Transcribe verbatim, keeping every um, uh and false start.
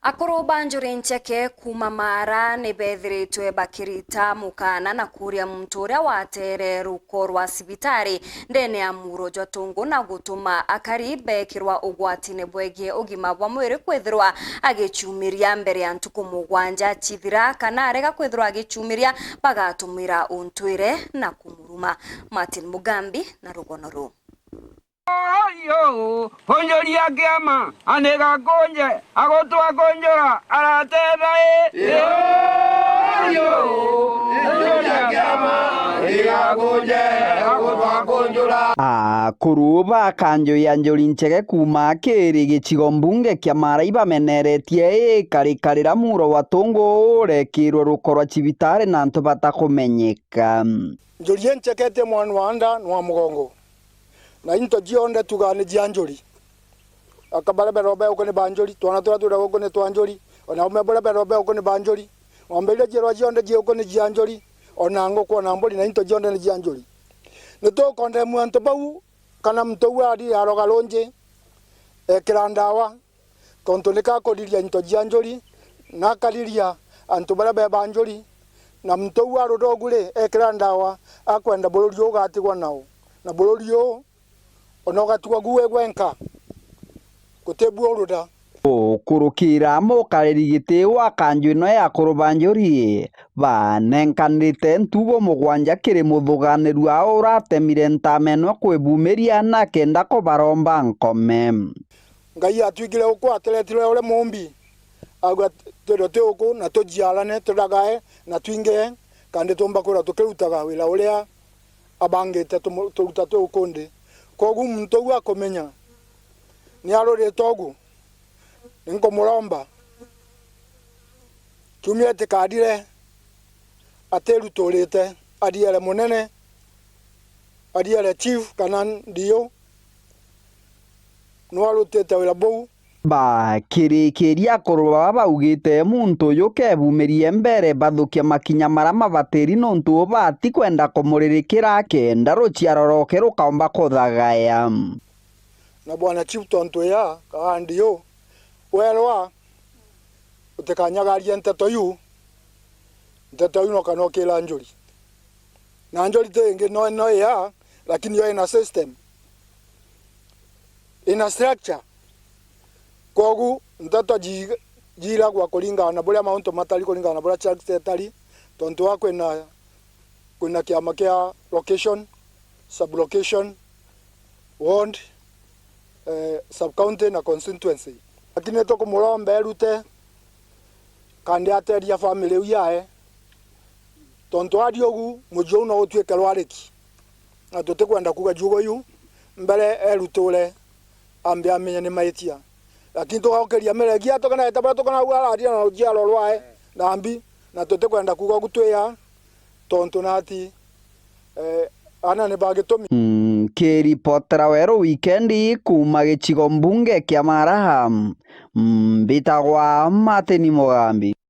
Akuru ba njuri ncheke kuuma Maara ni beethiritwe bakirita mukaana na kuuria muntu uria wateere ruko rwa cibitari ndene ya muuro jwa Tungu na gutuma akari beekirwa ugwatine bwegie ugima bwa mwiri kwithirwa agicumiria mbere ya ntuku mugwanja cithira, kana arega kwithirwa agicumiria bagatumira untwire na kumuruma. Martin Mugambi na rugono ruu. Oyo, onjoria kiama, aniga kunje, agutwa kunjura, aratetha i. Oyo, onjoria kiama, aniga kunje, agutwa kunjura. Akuru ba kanju ya njuri ncheke kuuma kiri gicigo mbunge kia Maara ibameneretie i karika riria muuro wa Tungu urekirwe ruko rwa cibitari na antu batakumenyeka. Njuri incheke ti mwana wa nda, ni wa mugongo. Na into cionthe tugaa ni cia njuri. Aka baria bero beuku ni ba njuri, twana turia twira guku ni twa njuri, ona aume baria bero beuku ni ba njuri. Ng'ombe iria ciirwa cionthe ciuku ni cia njuri, ona nguku, ona mburi, na into cionthe ni cia njuri. Nitukondemua antu bau, kana muntu uu athii aroga runji, ekira ndawa, tontu nika akuriria into cia njuri, na akariria antu baria be ba njuri, na muntu uu aruda ugu ri, ekira ndawa, akwenda bururi uu ugatigwa nau, na bururi uu ona ugatigwa gu wi gwenka, guti bu uruda. Gukurukira mukariri giti wa kanju ino ya akuru ba njuri, banenkanirite ntugo mugwanja kiri muthuganirua uratemire ntamenwa kwibumiria na kenda kubaromba nkome. Ngai atwigire uku, aturetire uria muumbi, auga, "Twirwe twi uku, na tujiarane, turagae, na twinge, kandi tuumba kwirwa tukirutaga wira uria abangite tumu-, turuta twi uku nthi." Kwogu muntu uu akumenya ni arurite ugu, ni nkumuromba kiumia gitikathire atiruturite, athiere munene, athiere chief kana D O, niwe arutite wira buu. Bakirikiria akuru baba baugite muntu uyu kebumirie mbere bathukia makinya maria mabatiri nontu ubati kwenda kumuririkira kenda ruciaro rwake rukaumba kuthagaya. Na bwana chief, tontu ya kaandi yu werwa utikanyagarie nteto iu, nteto iu no kana ukira njuri. Na njuri ti ingi no, no ya, lakini yo ina system, ina structure. Kwogu nteto ji-, jiiragwa kuringana na buria mauntu matari, kuringana na buria church etari, tontu wa kwina, kwina kiama kia location, sub-location, ward, eh, sub-county na constituency. Lakini tukumuromba erute, kandi ateria family iu yae, tontu ari ugu, muji uu no utwike rwariki. Na tutikwenda kuuga njugo iu, mbere eruture, ambe amenye ni maitia. Lakini tugaukiria miregia, tukenaete baria tukenaugua araria na rujiaro rwae, na mbi, na tutikwenda kuuga ugu twi aa, tontu nati, eh, ana ni ba gitumi. Nkiripotera Weru Wikendi kuuma gicigo mbunge kia Maara, mbitagwa Martin Mugambi.